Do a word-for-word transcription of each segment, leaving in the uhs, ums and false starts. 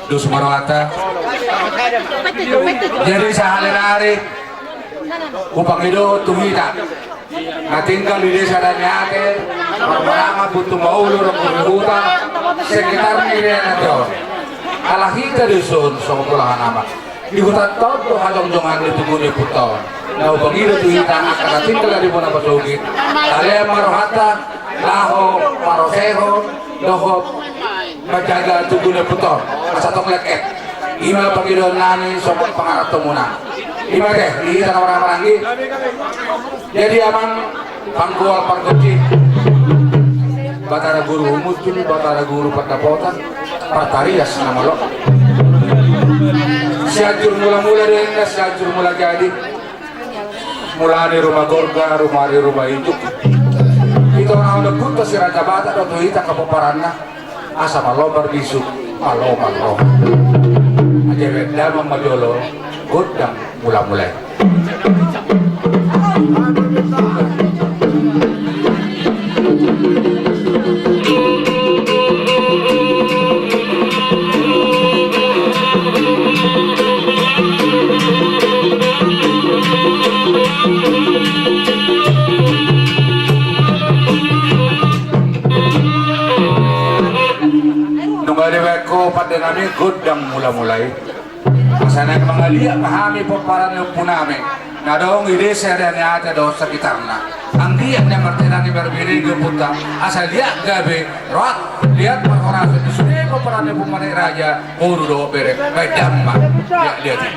Dos ma rohanta. Jadi sahali nari hupangido tu hita na tinggal di desa Daniate, Marmarangan, Buntu Mauli, Ronggur ni Huta, sekitar ni desa on. Ala hita dison songon pola hanama. Di huta on do hajongjongan ni tugu ni ompunta on. Na hupangido tu hita angka na tinggal di bona pasogit. Talean ma rohanta laho marosehon dohot manjaga tugu ni ompunta on. Asa tong lekat. Ima pangidoan nami songon pangarantomuna. Ima te, di hita na marhahamaranggi. Jadi amang panggual pargonsi, Batara Guru Humundul, Batara Guru Pandapotan, partarias na malo. Sianjur mula-mula do inna, Sianjur mula jadi. Mula ni ruma gorga, ruma ni ruma ijuk. Ito na hona punta si Raja Batak do tu hita angka pomparanna. Asa malo marbisuk, malo malo. Aja baen damang ma jolo gondang mula-mula i. Nunga dibaen ho pande nami gondang mula-mula i. Asa naeng mangaliat ma hami pomparan ni ompu nami na adong di desa Daniate dohot sekitarna. Anggiat na martedang i marbere i ompunta, asa liat gabe rohanta, liat parhorasan ni sude pomparan ni ompu nami raja, boru dohot bere. Baen damang ma liat-liat i.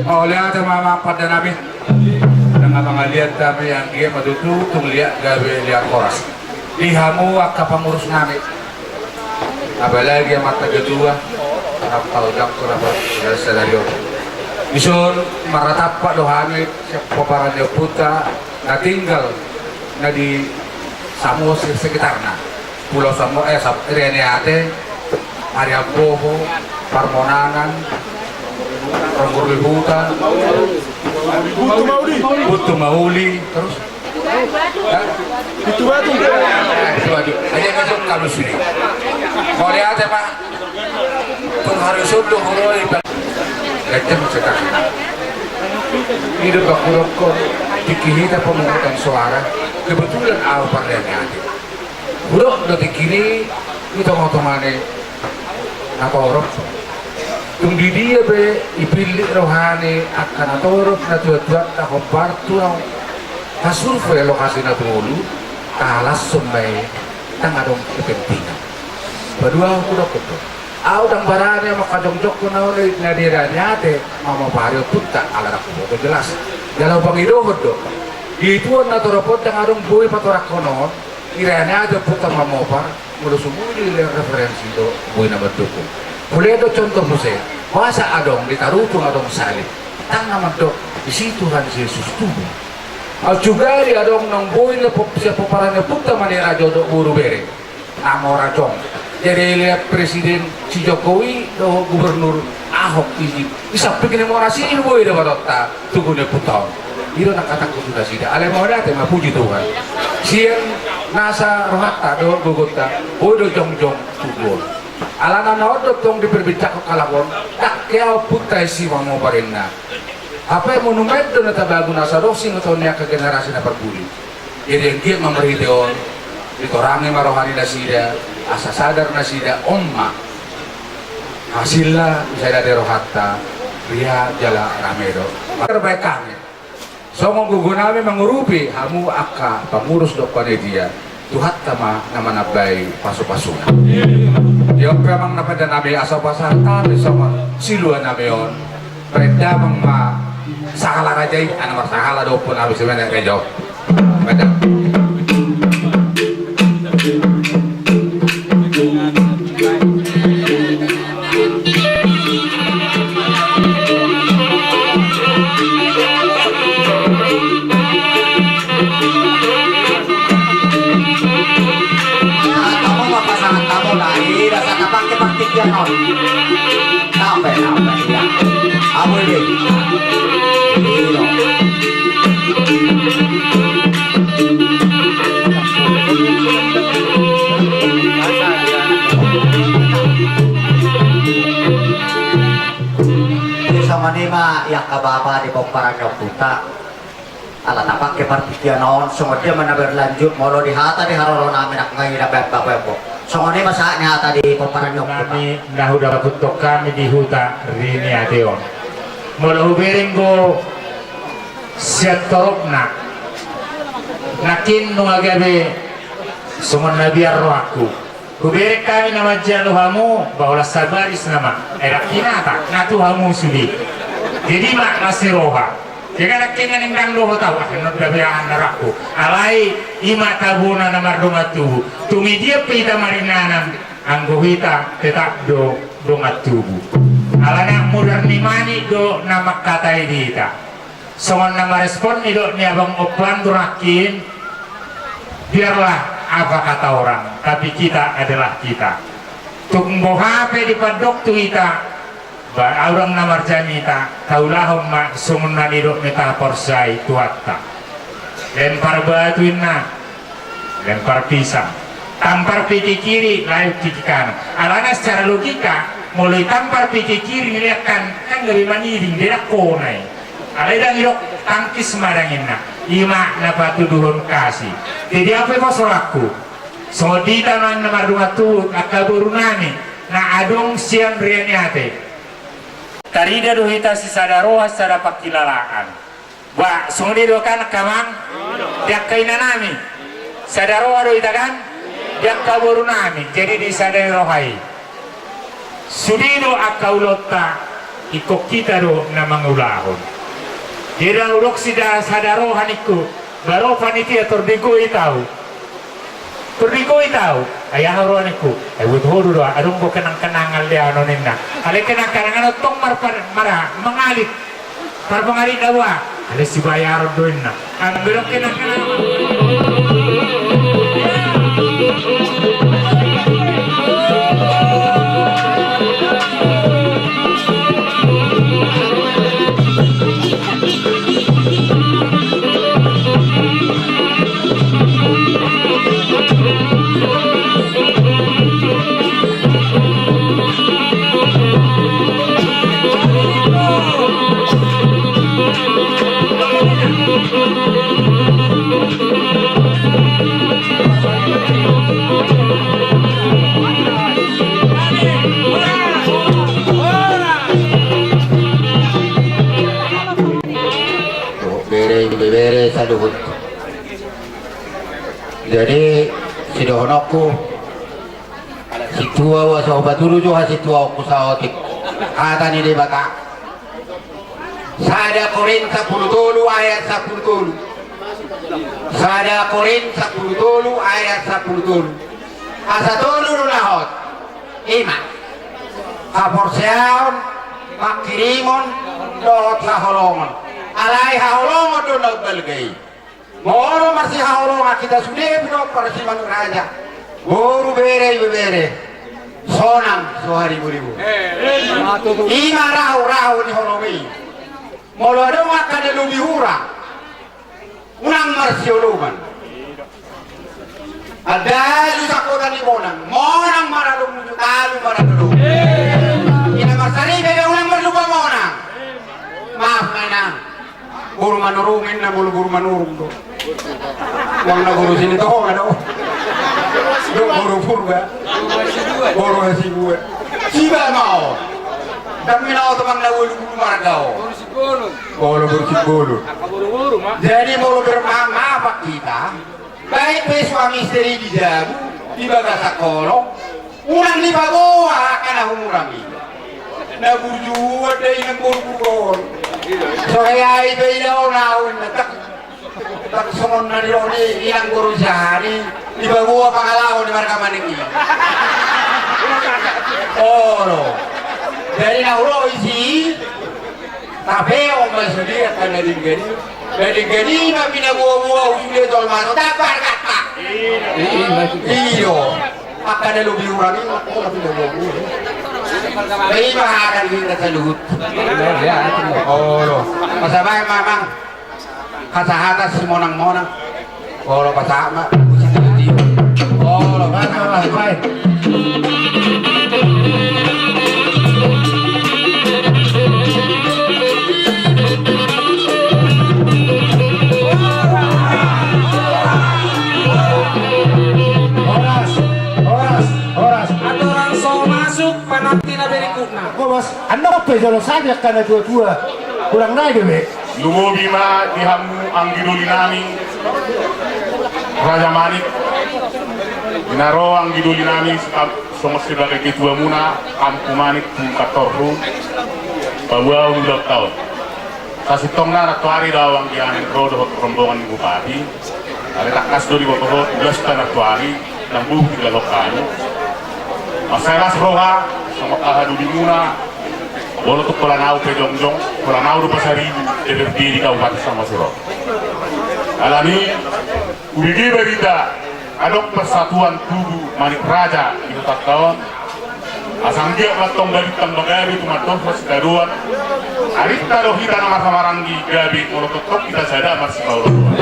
Mauliate ma amang pande nami. Nunga mangaliat hami, anggiat ma tutu tung liat gabe liat horas. Di hamu angka pangurus nami, apalagi amanta ketua, na tahu jakko rapat sadari on. Dison marnatampak do hami sian pomparan ni ompunta na tinggal na di Samosir sekitarna. Pulau Samo, eh, Sam-, Rianiate, Ariamboho, Parmonangan, Ronggur ni Huta, Buntu Mauli, terus Hah? Itu batu. Itu batu. Aja masuk kamu sini. Mauliate ma. Tung harus sudah huroi. Gajah sekarang. Hidup bakudokon. Tingki hita pemungutan suara. Kebetulan au parlemen. Hudok do tingki ni di tonga-tonga ni natorop. Tung di dia pe dipillit roha ni angka natorop na tuat-tuat na hombar tu na pasurvei lokasi na tolu, talashon ma i, ndang adong kepentingan. Paduahon hudok do. Au ndang barani mangkajongjongkon au na di Rianiate mamopari ompunta ala ndang huboto jelas. Jala hupangidohon do. Di tuan natorop on ndang adong boi patorangkon on. Di Rianiate ompunta mamopar, molo sumuli referensi do boi na mandukung. Mulai do contoh muse, boasa adong di Tarutung adong salib, ndang na mandok disi Tuhan Yesus tubu. Au juga di adong naung boi na pop-, sian pomparan ni ompunta ma ni raja dohot boru bere. Na mora jong. Jadi lihat presiden si Jokowi dohot gubernur Ahok izin. Di samping ni mora si boi do baronta. Tugu ni ompunta on. I do na hatangku tu nasida. Alai mauliate ma, puji Tuhan. Sian nasa rohanta dohot gogonta, boi do jongjong tugu on. Alana na on do tong diperbincangkon halak on, ndang hea ompunta i si mamopar inna. Hape monumen do na tabagu nasa adong singotoon ni angka generasi na parpudi. Jadi anggiat ma marhite on, ditorangi ma roha ni nasida, asa sadar nasida on ma hasilna, di sada ni rohanta, ria jala rame do. Terbaik kami. Songon gogo nami mangurupi hamu angka pangurus dohot panitia. Tuhanta ma na manambai pasupasuna. Ia pe amang na pande nami, asa pasahat hami songon silua nami on. Pande amang ma sahala raja i, ana marsahala do ompun nami simenek rejo. Pande. Pasangan tamu, pasangan tamu, nah, ini rasa kapan ke praktik ya, kawan? Sampai, sampai, ya. Apa ini? Ini loh. Jadi songon i ma i angka bapa di pomparan ni ompunta. Ala tapake partingkian on, songon dia ma na berlanjut, molo di hata di haroro nami nangkin na baen bapa on. Songon i ma sahat ni hata di pomparan ni ompunta. Nami na hudapothon hami di huta Rineate on. Molo hubereng do sian toropna, nangkin nunga gabe songon na biar rohangku. Hubereng hami na manjalo hamu, ba holan sabaris nama, eh, dang hinata, na tu hamu sude. Jadi ma las ni roha. Jala nangkin na ninggang dohot au, ah, non gabe aha na rohangku. Alai, i ma tabona na mardongan tubu. Tung di dia pe hita maringanan, anggo hita tetap do dongan tubu. Alana mudar ni manik do na mangkatai di hita. Songon na marespon nidok ni abang ompu Andor nangkin, biarlah apa kata orang, tapi kita adalah kita. Tung boha pe dipandok tu hita, ba adong na marjamita, taulahon ma songon na nidok ni tahaporseai Tuhanta. Lempar batu inna. Lempar pisang. Tampar pipi kiri, layuk pipi kanan. Alana secara logika, molo ditampar pipi kiri, nilean kan, kan gabe mangiring, didok kona i. Alai dang didok tangkis ma dang inna. I ma na patuduhon kasih. Jadi au pe bos rohangku. Songon di hita na mardongan tubu, angka boru nami, na adong sian Rineate. Tarida do hita sisada roha, sisada pangkilalaan. Ba, songon i do kan, angka amang? Di angka ina nami. Sada roha do hita kan? Di angka boru nami. Jadi di sada roha i. Sude do angka ulaonta, ingkon hita do na mangulahon. Jadi na hudok sisada roha ningku. Ba ro panitia, tor digoit au. Tor digoit au. Ai aha roha ningku. Ai buat hodo do, adong do kenang-kenangan leanon inna. Alai kenang-kenangan on tong mar-, mar-, mara, mangalit. Parpangarit na boha, alai sibayaron do inna. Anggo dong kenang-kenangan. Bere, bere, saluhut. Jadi, sidohononku, sintua ua so paturu jo hasituaonku saotik. Hata ni Debata. Sada Korint sampulu tolu ayat sampulu tolu. Sada Korint sampulu tolu ayat sampulu tolu. Asa tolu do na hot. I ma. Haporseaon, pangkirimon, dohot haholongon. Alai haholongon do na umbalga i. Molo marsihaholongan hita sude pe do parsimanuraja. Boru, bere, ibebere. Sonang so hariburibu. I ma rahurahu ni holong i. Molo adong angka na lobi hurang, unang marsioloman. Andalu sangkota ni monang, monang maralomu, talu maralomu. Ina marsaripe be unang marlupa monang. Maaf ma inang. Boru Manurung inna, molo boru Manurung do. Uang na boru sini toho na do. Do boru Purba. Boru Hasibuan. Siba ma o. Dang mina o tomang na bolu bulu marga o. Boru Simbolon. Boru Simbolon. Jadi molo bermaaf-maafan hita. Baen pe suami isteri di jabu, di bagasan kolong, unang dipaboa angka na humurang i. Na burju do inang boru on. So hea i pe idaon ahu, na tak, tak songon na nidok ni inang boru sahali, dipaboa pangalaho ni marga Manik i. Olo. Jadi na hudok i si, tapeon ma sude angka na denggan i. Na denggan i ma pinaboa-boa sude jolma, so dapat kata. I do. Angka na lobi hurang i ma pinaboa-boa. Ima hata ni inna saluhut. Olo. Pasahat ma amang. Hasahatan simonang-monang. Olo, pasahat ma. Olo, pasahat ma. Horas, horas, horas. Aturan so masuk, penalti na berikutna. Horas. Annon pe jolo sadia angka na tua-tua. Kurang nai do be. Lumobi ma di hamu anggi doli nami, Raja Manik. Di na ro anggi doli nami, songon sebagai ketua muna, Ampu Manik, tu kantorhu, paboaon ulaonta on. Sasintongna nantoari do ahu anggiat ro dohot rombongan ni bupati. Alai tangkas do diboto ho, tugas ta nantoari, ndang boi tinggalhon hami. Mansai las roha, songon haha dolimuna, molo tung holan ahu pe jongjong, holan ahu do Pasaribu, D P R D di Kabupaten Samosir on. Alani, hubege barita, adong persatuan Tugu Manik Raja di hutanta on, asa anggiat ma tong balintang ma gabe tumandangkon sitadoan. Arinta do hita na marhahamaranggi gabe molo tongtong hita sada marsipaolooloan.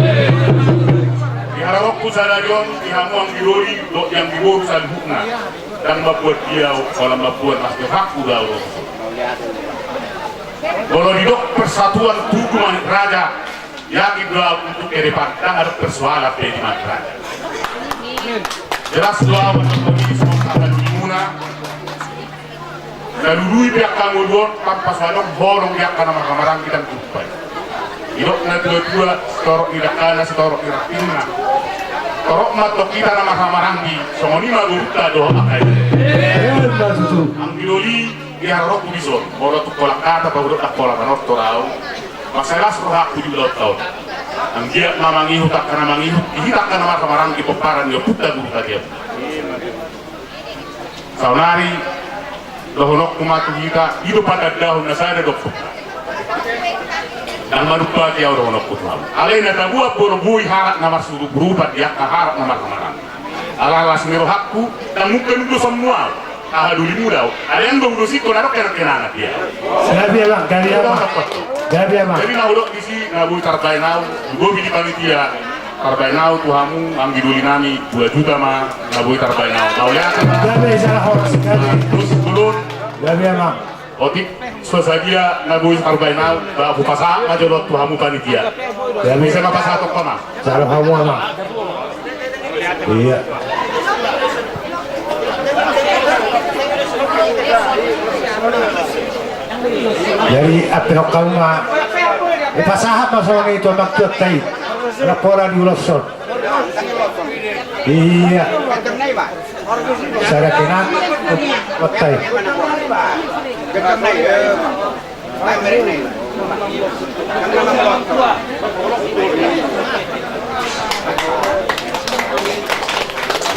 Di haroroku sadari on di hamu anggi doli dohot di anggi boru saluhutna. Ndang mambuat dia ahu, holan mambuat las ni rohangku do ahu. Molo didok persatuan Tugu Manik Raja, yakin do ahu untuk ke depan, ndang adong persoalan be di Manik Raja. Jelas do ahu, songon haha dolimuna, na lului pe angka ngolu on, tanpa so adong holong di angka na marhahamaranggi ndang jumpa i. Didok na tua-tua, sitorop ni dangkana, sitorop ni rantingna. Torop ma antong hita na marhahamaranggi, songon i ma borunta dohot angka i. Anggi doli, di haroroku dison, molo tung holan hata pahudok ndang pola manortor ahu. Mansai las rohangku di ulaonta on. Anggiat ma mangihut angka na mangihut, di hita angka na marhahamaranggi pomparan ni ompunta guru harian. Saonari, dohononku ma tu hita, i do patandahon na sada do ompunta. Ndang manumpati ahu dohononku tu hamu. Alai na taboan boru boi halak na marsurup-urupan di angka halak na marhahamaranggi. Ala las ni rohangku, ndang mungkin ulos semua. Haha dolimu do ahu. Alai ndang ulos ingkon adong kenakenangan dia. Gabe amang, gabe amang. Gabe amang. Jadi na hudok disi na boi tarbaen ahu, lumobi di panitia tarbaen ahu tu hamu, anggi doli nami, dua juta ma na boi tarbaen ahu. Mauliate. Gabe, jala horas, gabe. Terus dulu. Gabe amang. Otik, so sadia na boi tarbaen ahu, ba hupasahat ma jolo tu hamu panitia. Gabe. Bisa ma pasahat toko ma. Jalo hamu amang. Iya. Jadi ampe hok hamu ma, hupasahat ma songon i tu amang tuanta i. Na pola diuloshon. Iya. Sada kena matai.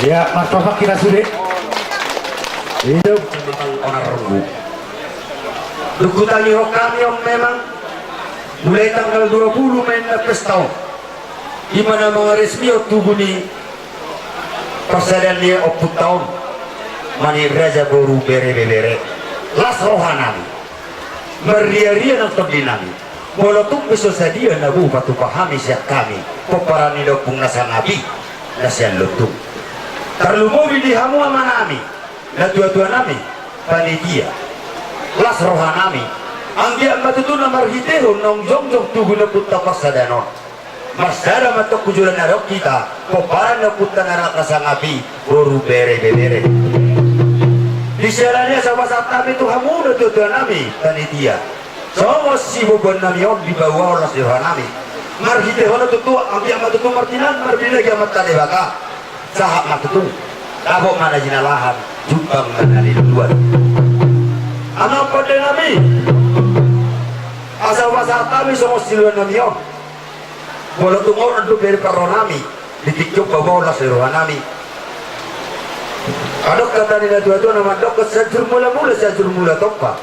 Iya, marsopak kita sude. Hidup. Memang onar renggu. Dung hutangihon hami on memang mulai tanggal dua puluh Mei na pesta on. Ima na mangaresmihon tugu ni parsadaan ni ompunta on, Manik Raja boru bere ibebere. Las roha nami. Marriaria nang tondi nami. Molo tung pe so sadia na boi patupa hami sian hami pomparan ni da ompung na sangap i, na sian lontung. Tarlumobi di hamu ama nami, natuatua nami, panitia. Las roha nami. Anggiat ma tutu na marhitehon naung jongjong tugu ni ompunta parsadaan on. Marsada ma antong tu joloan ni ari on hita, pomparan ni ompunta na sangap i, boru bere ibebere. Di siala ni i asa hupasahat hami tu hamu natuatua nami, panitia. Songon siboanon nami on dipaboahon las ni roha nami. Marhitehon on tutu, anggiat ma tutu martinangi, marbinege Amanta Debata. Sahat ma tutu, dapot ma na jinalahan, jumpang ma na niluluan. Amang pande nami, asa hupasahat hami songon siluan nami on. Molo tung on do bere parro nami, di tingki on paboa las ni roha nami. Adong hata ni natuatua na mandok, Sianjur Mulamula, Sianjur Mula Tompa.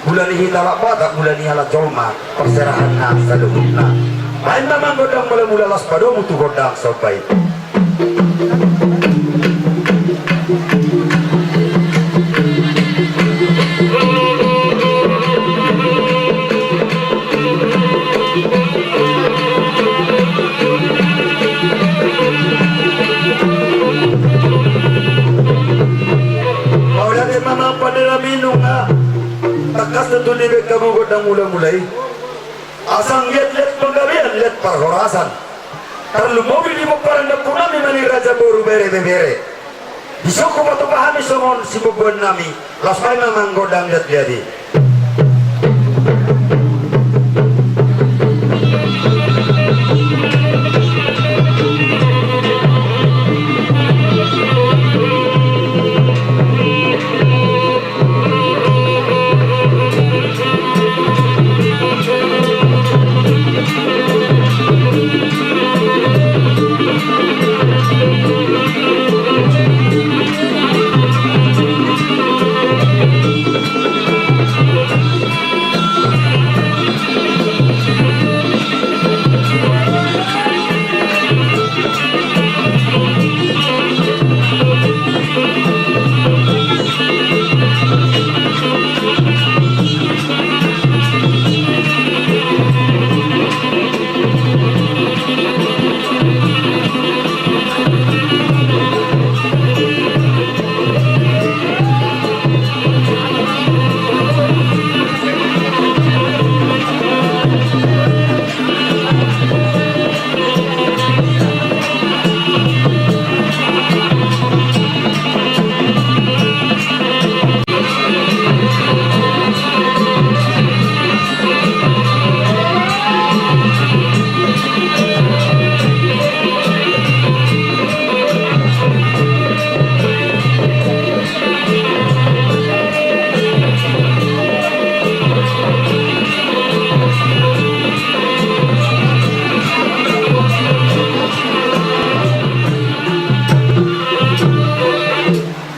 Mula ni hita halak Batak, mula ni halak jolma, parserahanna saluhutna. Baen ma amang gondang mulamula, laos padomu tu gondang somba i. Mauliate ma amang pande nami, nunga tangkas tutu dibaen hamu gondang mulamula i. Asa anggiat liat panggabean, liat parhorasan. Tarlumobi di pomparan ni ompu nami Manik Raja boru bere ibebere. Dison hupatupa hami songon siboan nami, laos baen ma amang gondang liatliat i.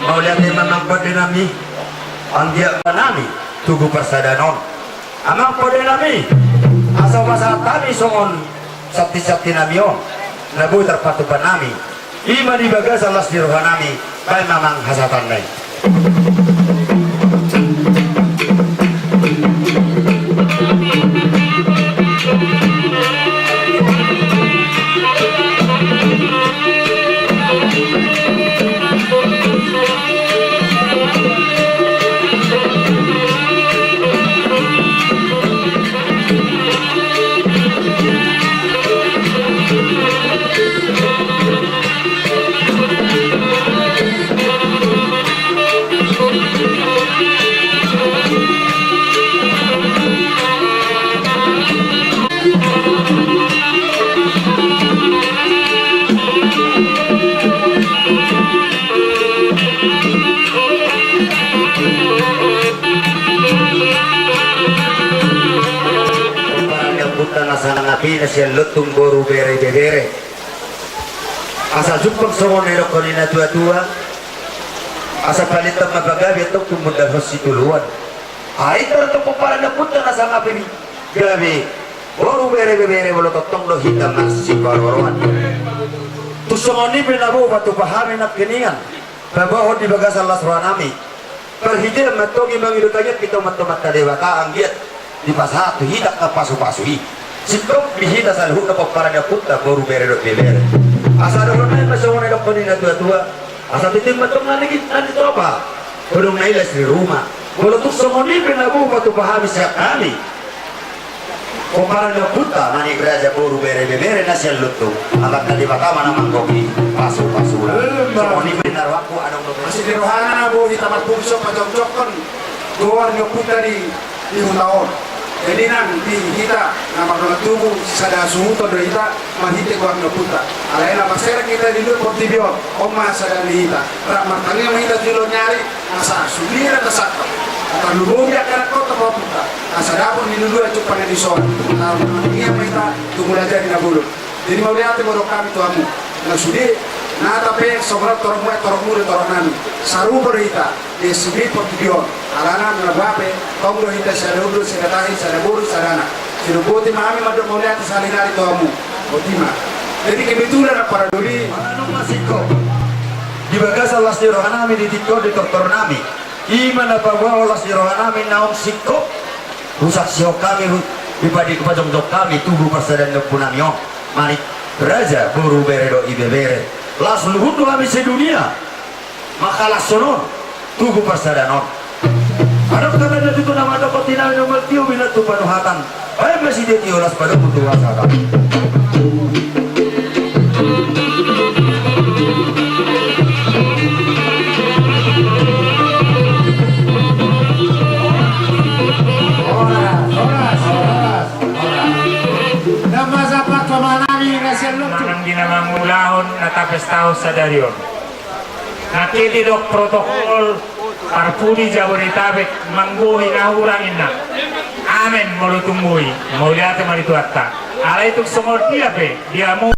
Mauliate ma amang pande nami, anggiat ma nami tugu parsadaan on. Amang pande nami, asa hupasahat hami songon santisanti nami on, na boi tarpatupa nami, i ma di bagasan las ni roha nami, baen ma amang hasahatanna i. Pomparan ni ompunta na sanganapina sian Lontung boru bere ibebere. Asa jumpang songon na nidokkon ni natuatua. Asa palintang ma pagabe antong tumundalhon sitoloan. Ai tar antong pomparan ni ompunta na sangapi gabe boru bere ibebere molo tongtong do hita marsiparoroan. Tung songon i pe na boi hupatupa hami nangkiningan, paboahon di bagasan las roha nami. Parhitean ma antong i mangido tangiang hita tu Amanta Debata anggiat dipasahat tu hita angka pasupasu i. Sintong di hita saluhutna pomparan ni ompunta boru bere dohot ibebere. Asa dohonon nami ma songon na nidokkon ni natuatua. Asa tintin ma antong na nigit na nitopa, godang na i las ni ruma. Molo tung songon i pe na boi hupatupa hami sian hami, pomparan ni ompunta Manik Raja boru bere ibebere na sian Lontung, Amanta Debata ma na manggohi pasupasuna. Emma. Songon i pe na rohangku, adong dope. Asi di rohana na boi hita marpungso pajongjonghon goar ni ompunta di, di huta on. Jadi nang di hita na mardongan tubu, sada suhuton do hita marhite goar ni ompunta. Alai na marsada hita di luat portibi on, on ma sada ni hita. Rap martangiang ma hita tu joloan ni ari, asa sude na tasangkap. Tarlumobi angka anakhonta, ompunta, asa dapot ni luluan jumpang na dison. Martangiang ma hita tu Mulajadi Na Bolon. Jadi mauliate ma dohonon nami tu hamu. Na sude, na tape songon torop muna, torop muna, torop nami. Sarupa do hita di sude portibi on. Alana muna bape, tong do hita sada ulu, sada tahi, sada boru, sada anak. Sidung boti ma hami mandok mauliate sahali nari tu hamu. Boti ma. Jadi kebetulan na paradoli. Manang ma singkop. Di bagasan las ni roha nami di tingki on di tortor nami. I ma na paboahon las ni roha nami naung singkop. Rusak sihok hami, ru-, dipadi pajongjong hami tugu parsadaan ni ompu nami on. Manik raja, boru, bere dohot ibebere. Las luhut do hami sedunia. Mangkalashon on tugu parsadaan on. Adong hata na tutu na mandok, tinai na maltio bilang tu panuhatan. Baen ma sitio-tio las padomu tu hasahatan. Horas, horas, horas, horas. Ndang masa paksa manami na sian lotu. Manang di na mangulahon na tapestahon sadari on. Nangkin didok protokol, parpudi Jabodetabek manggohi na hurang inna. Amen, molo tung boi. Mauliate ma di Tuhanta. Alai tung songon dia pe, dia mo